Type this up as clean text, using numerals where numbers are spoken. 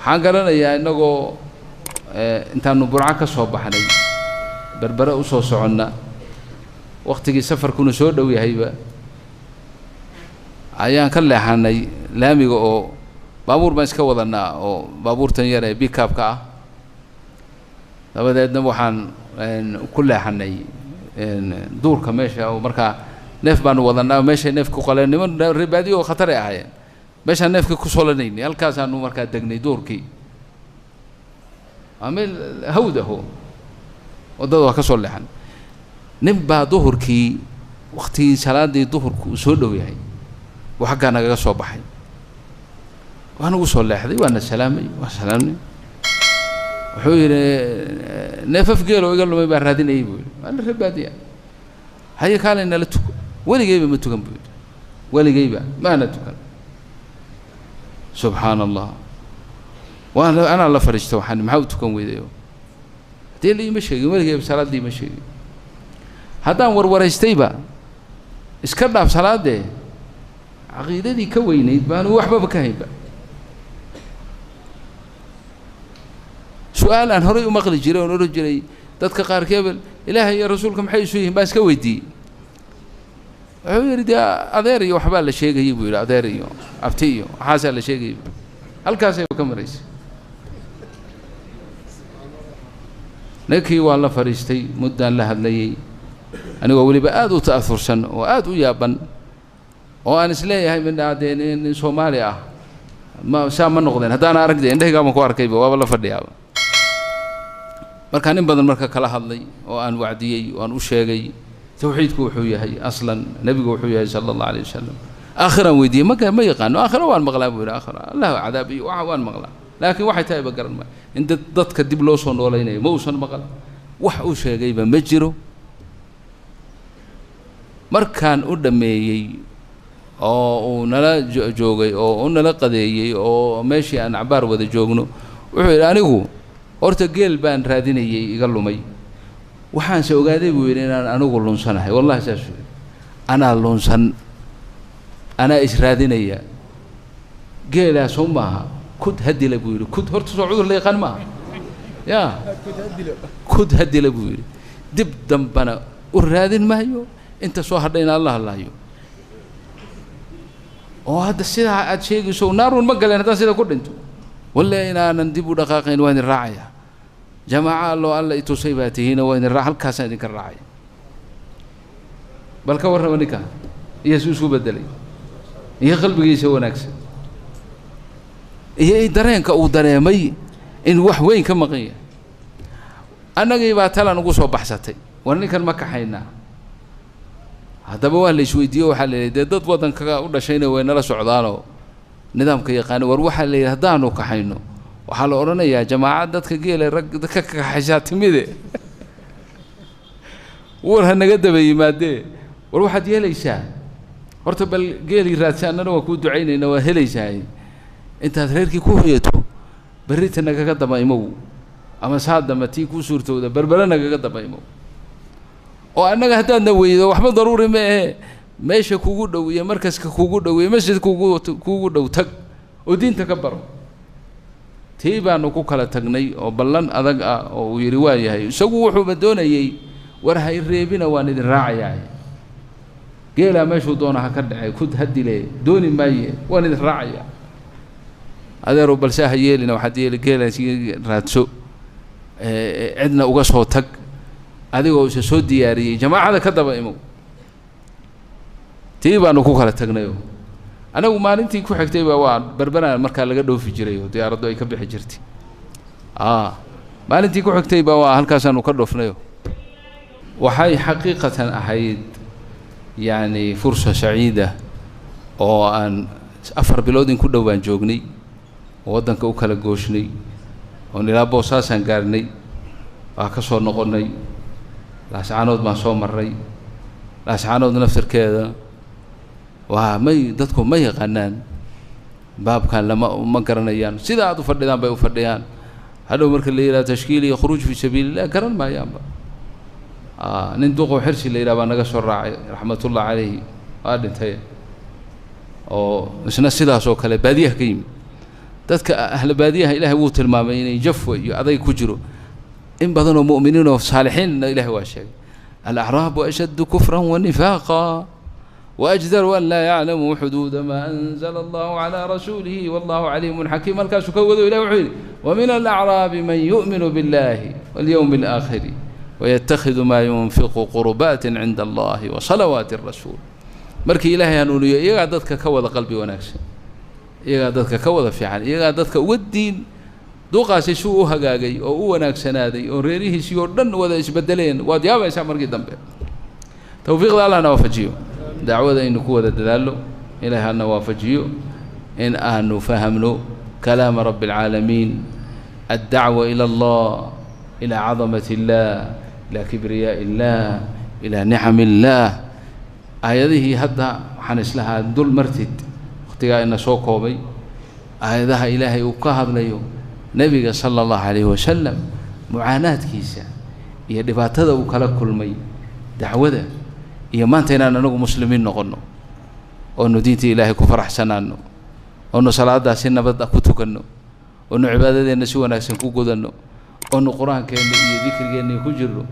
Waxaan garanayaa innagoo intaanu Burco ka soo baxnay Berbere u soo soconna, wakhtigii safarkuna soo dhow yahayba, ayaan ka leexanay laamiga oo baabuur baan iska wadanaa oo baabuurtan yar ee bikaabka ah. Dabadeedna waxaan ku leexanay duurka meesha oo markaa neef baanu wadanaa, meeshay neef ku qaleen niman reer baadiyo oo khatar ay ahaayeen, meeshaan neefka ku solanaynay halkaasaanu markaa degnay duurkii. Waa meel hawd aho, waddada waa ka soo leexan. Nin baa duhurkii waktigii salaaddii duhurku uu soo dhow yahay buu xaggaa nagaga soo baxay, waa nagu soo leexday, waana salaamay, waa salaamnay. Wuxuu yidhi neefaf geeloo iga lumay baan raadinayay buu yidhi. Waa la reer baadiya. Haye, kaalay nala tuko. Weligeyba ma tukan buu yidhi, weligeyba maana tukan. Subxaana Allah, waan anaa la fadhiista, waxaan maxaa u tukan weydayo? Haddii la iima sheegin weligeyba salaaddii ima sheegin. Haddaan warwaraystayba iska dhaaf salaadee, caqiidadii ka weynayd baanu waxbaba ka haynba. Su-aal aan horay u maqli jiray oon odhan jiray dadka qaar hebel Ilaahay iyo rasuulka maxay isu yihiin baan iska weydiiyey. Wuxuu yidhi dee adeer iyo waxbaa la sheegayay buu yidhi, adeer iyo abti iyo waxaasaa la sheegayay, halkaasayba ka maraysay. Ninkii waa la fadhiistay muddaan la hadlayey, anigoo weliba aada u ta'aursan oo aada u yaaban oo aan isleeyahay midhaa dee nin Soomaali ah ma saa ma noqdeen haddaan aragde indhahaygaabaan ku arkayba, waaba la fadhiyaaba. Markaa nin badan marka kala hadlay oo aan wacdiyey oo aan u sheegay tawxiidku wuxuu yahay aslan, nebigu wuxuu yahay sala Allah alayh wasalam, aakhiraan weydiiyey, ma yaqaano. Aakhira waan maqlaa buu yidhi, aakhira Allah cadaab iyo waxa waan maqlaa, laakiin waxay tahay ba garan maayo. In dad dadka dib loo soo noolaynayo ma uusan maqal, wax uu sheegayba ma jiro. Markaan u dhammeeyey oo uu nala joogay oo u nala qadeeyey oo meeshii aan cabaar wada joogno, wuxuu yidhi anigu horta geel baan raadinayey iga lumay, waxaanse ogaaday buu yidhi inaan anigu lunsanahay. Wallahi saasuu yidhi, anaa lunsan, anaa israadinaya, geelaa soo maaha kud hadila buu yidhi. Kud horta soo cudur la yaqaan maaha ya, kud hadila buu yidhi, dib dambana u raadin maayo, inta soo hadhayna alla hadlaayo. Oo hadda sidaa aad sheegayso naarun ma galeen haddaan sida ku dhinto, walle inaanan dib u dhaqaaqayn, waan idin raacaya, jamaaca alloo alla i tusay baa tihiina, waa idin raa, halkaasaan idinka raacaya. Bal ka warrama ninkaa iyo suu isku beddelay iyo qalbigiisa wanaagsan iyo dareenka uu dareemay in wax weyn ka maqan yahay. Annagii baa talan ugu soo baxsatay, war ninkan ma kaxaynaa? Haddaba waa la isweydiiyo, waxaa la yidhi dee dad waddanka u dhashayna way nala socdaanoo nidaamka yaqaano. War waxaa la yidhi haddaanu kaxayno waxaa la odhanayaa jamaacad dadka geela rag ka kaxaysaa timide, war ha naga daba yimaadee. War waxaad yeelaysaa horta bal geelii raadsa, annana waa kuu ducaynayna, waa helaysaa intaad reerkii ku hoyato, berrita nagaga daba imow ama saa damba tii kuu suurtowda Berbere nagaga daba imow. Oo annaga haddaadna weydo waxba daruuri ma ahe, meesha kugu dhow iyo markaska kugu dhow iyo masjid kugu dhow tag oo diinta ka baro. Tii baanu ku kala tagnay oo ballan adag ah oo uu yidhi waa yahay. Isagu wuxuuba doonayey war hay reebina, waan idin raacayaa, geelaa meeshuu doona ha ka dhacay, kud ha dile, dooni maaye, waan idin raacayaa. Adeerow balse ha yeelina, waxaad yeeli geelaa raadso, cidna uga soo tag, adigoo isa soo diyaariyey jamaacada ka daba imow. Tii baanu ku kala tagnayoo anagu maalintii ku xigtayba waa Berberaan markaa laga dhoofi jiray oo diyaaraddu ay ka bixi jirtay. Maalintii ku xigtayba waa halkaasaanu ka dhoofnayo. Waxay xaqiiqatan ahayd yacni fursa saciida oo aan 4 bilood in ku dhow baan joognay oo waddanka u kala gooshnay oon ilaa Boosaasaan gaarhnay, waa ka soo noqonnay, Laascaanood baan soo marray. Laascaanood naftirkeeda waa may dadku ma yaqaanaan baabkan, lama ma garanayaan, sida aad u fadhidaan bay u fadhiyaan. Hadhow marka la yidhaha tashkiil iyo khuruuj fii sabiili illah garan maayaanba. Nin duqow Xirsi la yidhaha baa naga soo raacay, raxmatullah calayhi, waa dhintay, oo isna sidaas oo kale baadiyaha ka yimid. Dadka ahla baadiyaha Ilaahay wuu tilmaamay inay jafwa iyo adayg ku jiro, in badanoo mu'miniin oo saalixiinna Ilahay waa sheegay. Alacraabu ashaddu kufran wanifaaqa waajdaru an laa yaclamuu xuduuda maa anzala allahu calaa rasuulihi wallahu caliimun xakiim. Halkaasuu ka wado Ilahi wuxuu yidhi wamin alacraabi man yu'minu biاllahi walyowmi alaakhiri wayattakhidu maa yunfiqu qurbaatin cinda allahi wasalawaati arasuul. Markii Ilaahay hanuuniyo iyagaa dadka ka wada qalbi wanaagsan, iyagaa dadka ka wada fiican, iyagaa dadka uga diin. Duuqaasi suu u hagaagay oo u wanaagsanaaday oo reerihiisii oo dhan wada isbedeleen, waad yaabaysaa markii dambe. Tawfiiqda Allah na waafajiyo, dacwada aynu ku wada dadaallo, Ilahay hana waafajiyo in aanu fahamno kalaama rabbi alcaalamiin, addacwa ila allah, ilaa cadamati illah, ilaa kibriyaa'i illah, ilaa nicam illaah. Aayadihii hadda waxaan islahaa dul martid, wakhtigaa ina soo koobay, aayadaha Ilaahay uu ka hadlayo nebiga sala allahu calayhi wasalam mucaanaadkiisa iyo dhibaatada uu kala kulmay dacwada, iyo maanta inaan anagu muslimiin noqonno oonu diinta Ilaahay ku faraxsanaano, oonu salaaddaa si nabad ah ku tukanno, oonu cibaadadeenna si wanaagsan ku gudanno, oonu qur-aankeenna iyo dikrigeenna ku jirno.